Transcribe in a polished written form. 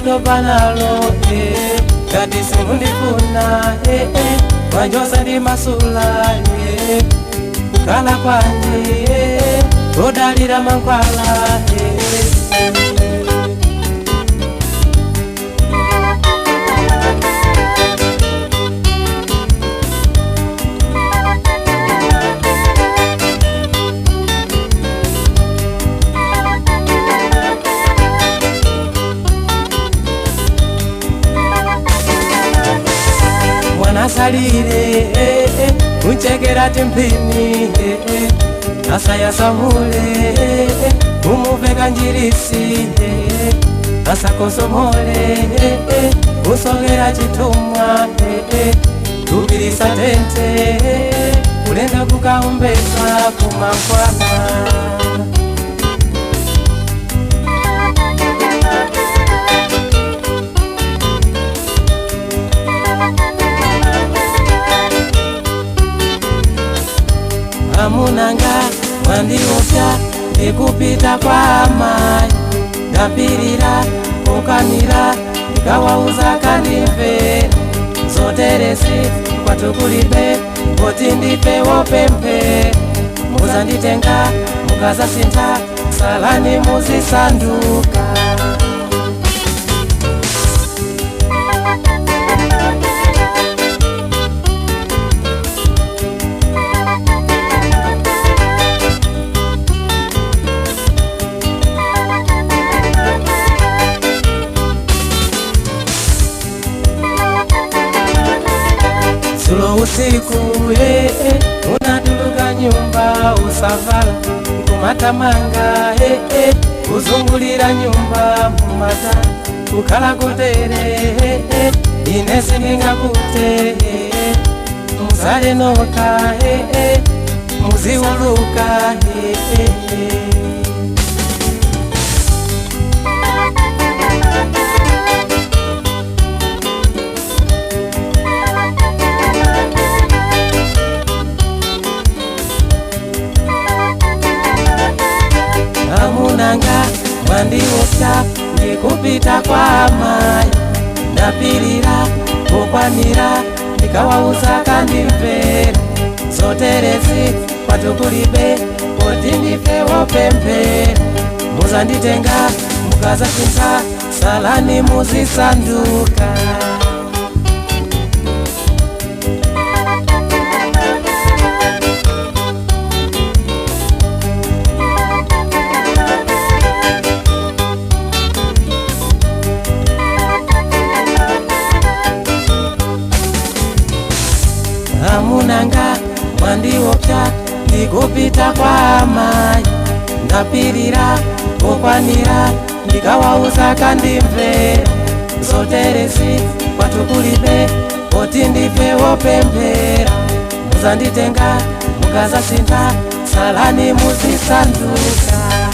Ndatopa nalo ngati simundifuna wanjosa ndi masula kukhala kwanji odalira mankhwala Mwanasalire unchekera timphini asayasamule umuveka njirisi asakosomole usogera chitumwa tupirisa tente kulenda kukaombesa kumankhwala. Amunanga mwandiopya ndikupita kwa amayi, ndapirira kukanira ndikawauza kandimvera zoteresi kwatukulibe kuti ndife wopemphe muzanditenga mukazasintha salani muzisanduka. Zulo usiku unatuluka nyumba usavala kumatamanga kuzungulira nyumba mumata kukhala kutere ine sindingakute musale noka muziuluka Amunanga mwandiusa ndikupita kwa amayi, ndapirira kukwanira ndikawauza kandimvera zoterezi kwatukulibe kuti ndife wopemphera muzanditenga mukazasintha salani muzisanduka. Amunanga mwandiopya ndikupita kwa amayi, ndapirira kukwanira ndikawauza kandimvera zoterezi kwatukulibe kuti ndife wopemphera muzanditenga mukazasintha salani muzisanduka.